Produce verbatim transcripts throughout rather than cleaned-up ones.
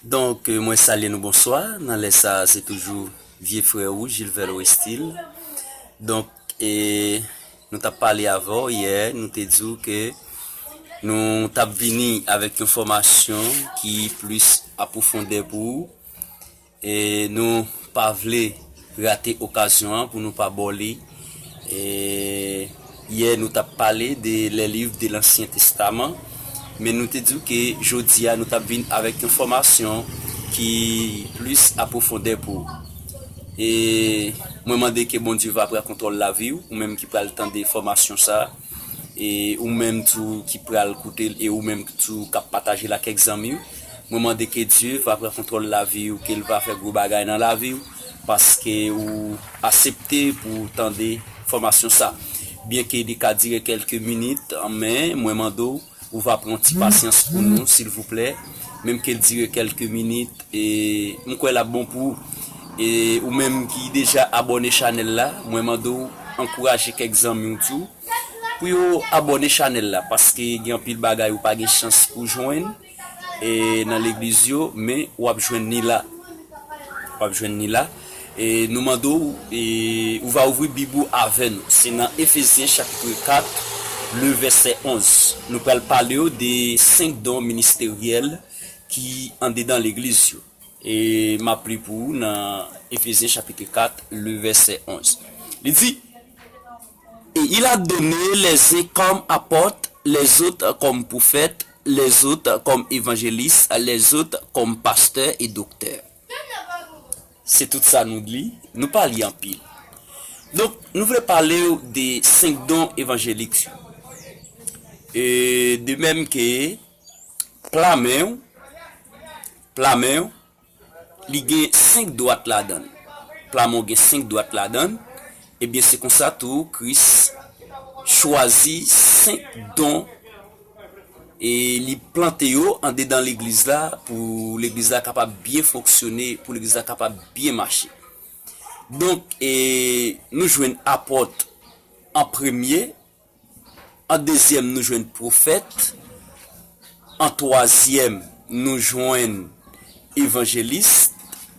Donk, mwen salye nou bonswa. Nan lè sa, se toujou vye frè ou, Gilvel Westil. Donk, e, nou t ap pale avè w yè, nou te di w ke nou t ap vini avèk yon fòmasyon ki plis apwofondè pou ou. E nou pa vle rate okazyon an pou nou pa ba w li. E yè nou t ap pale de les livres de l'Ancien Testament, men nou te di w ke jodi a nou t ap vin avèk yon fòmasyon ki plis apwofondè pou ou. E mwen mande ke Bondye va pran kontwòl lavi w, ou menm ki pral tande fòmasyon sa a, e ou menm tou ki pral koute l, e ou menm tou k ap pataje l ak kèk zanmi w. Mwen mande ke Dye va pran kontwòl lavi w, ke l va fè gwo bagay nan lavi w, paske ou aksepte pou w tande fòmasyon sa. Byenke li ka dire kèlke minit, men mwen mande w, ou va pran yon ti pasyans pou nou, silvouplè. Menm ke l dire kèlke minit, e m kwè l ap bon pou ou. E ou menm ki deja abòne chanèl la, mwen mande w ankouraje kèk zanmi w tou pou yo abòne chanèl la, paske gen anpil bagay ou pa gen chans pou jwenn e nan legliz yo, men w ap jwenn li la. W ap jwenn li la. E nou mande w, e ou va ouvri Bib ou avè nou. Se nan Efezyen chapit kat, le vèsè onz. Nou pral pale w de senk don ministeryèl ki andedan legliz yo. E m ap li pou ou nan Efezyen chapit kat, le vèsè onz. Li di, Et il a donné les uns comme apôtres, les autres comme prophètes, les autres comme évangélistes, les autres comme pasteurs et docteurs. Se tout sa nou li, nou pa li anpil. Donk, nou vle pale w de senk don evanjelik yo. E de menm ke pla men w, pla men w, li gen senk dwat ladan l. Pla men w gen senk dwat ladan l. Ebyen, se konsa tou Kris chwazi senk don e li plante yo andedan legliz la pou legliz la kapab byen fonksyone, pou legliz la kapab byen mache. Donk, e, nou jwenn apòt an premye, an dezyèm, nou jwenn pwofèt. An twazyèm, nou jwenn evanjelis.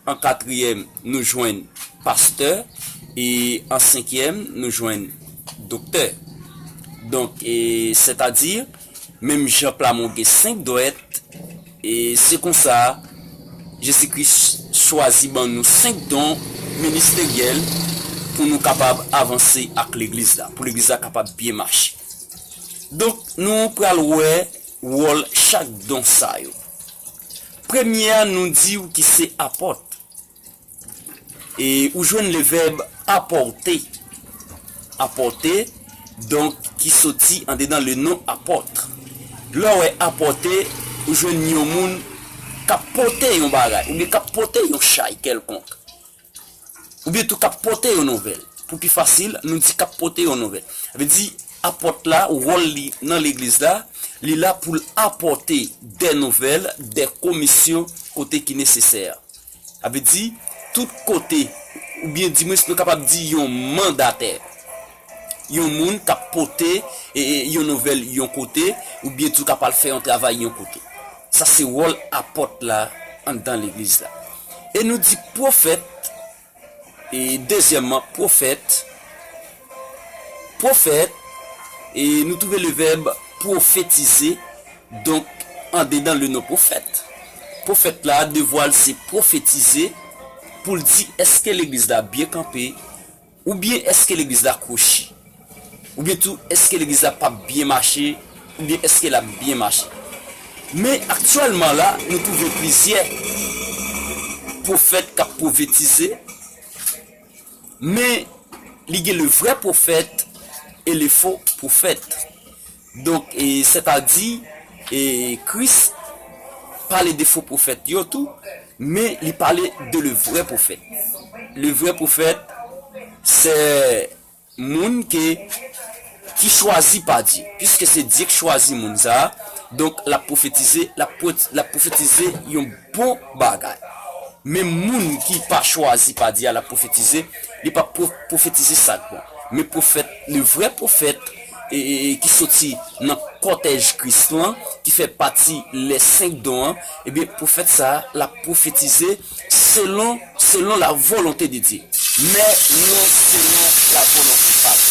An katriyèm, nou jwenn pastè. E an senkyèm, nou jwenn doktè. Donk, e, sètadi, menm jan pla men w gen senk dwèt, e se konsa, Jezi Kris chwazi ban nou senk don ministeryèl pou nou kapab avanse ak legliz la, pou legliz la kapab byen mache. Donk, nou pral wè wòl chak don sa yo. Premye a, nou di w ki se apòt. E ou jwenn le vèb apòte. Apòte, donk, ki soti andedan le non apòt. Lè w wè apòte, ou jwenn yon moun k ap pote yon bagay, oubyen k ap pote yon chay kèlkonk. Oubyen tou k ap pote yon nouvèl. Pou pi fasil, nou di k ap pote yon nouvèl. Sa vle di, apòt la, wòl li nan legliz la, li la pou l apòte de nouvèl, de komisyon kote ki nesesè. Sa vle di, tout kote, oubyen dimwens nou kapab di yon mandatè. Yon moun k ap pote, e, e, yon nouvèl yon kote, oubyen tou k ap al fè yon travay yon kote. Sa se wòl apòt la anndan legliz la. E nou di pwofèt, e dezyèmman, pwofèt, pwofèt, e nou twouve le vèb pwofetize, donk, andedan le non pwofèt. Pwofèt la, devwa l se pwofetize pou l di èske legliz la byen kanpe, oubyen èske legliz la kwochi, oubyen tou èske legliz la p ap byen mache, oubyen èske l ap byen mache. Men aktyèlman la, nou twouve plizyè pwofèt k ap pwofetize, men li gen le vrè pwofèt e le fo pwofèt. Donk, e, sètadi, e, Kris pale de fo pwofèt yo tou, men li pale de le vrè pwofèt. Le vrè pwofèt, se moun ke, ki chwazi pa Dye. Piske se Dye k chwazi moun sa a, donk l ap pwofetize, l ap pwet-, l ap pwofetize yon bon bagay. Men moun ki pa chwazi pa Dye a, l ap pwofetize, li p ap pwo-, pwofetize sa k bon. Men pwofèt, le vrè pwofèt, e, e, e, ki soti nan kòtèj Kris lan, ki fè pati les cinq dons an, ebyen, pwofèt sa a, l ap pwofetize selon, selon la volonté de Dieu. Men non selon la volonté pa l.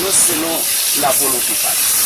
Non selon la volonté pa l.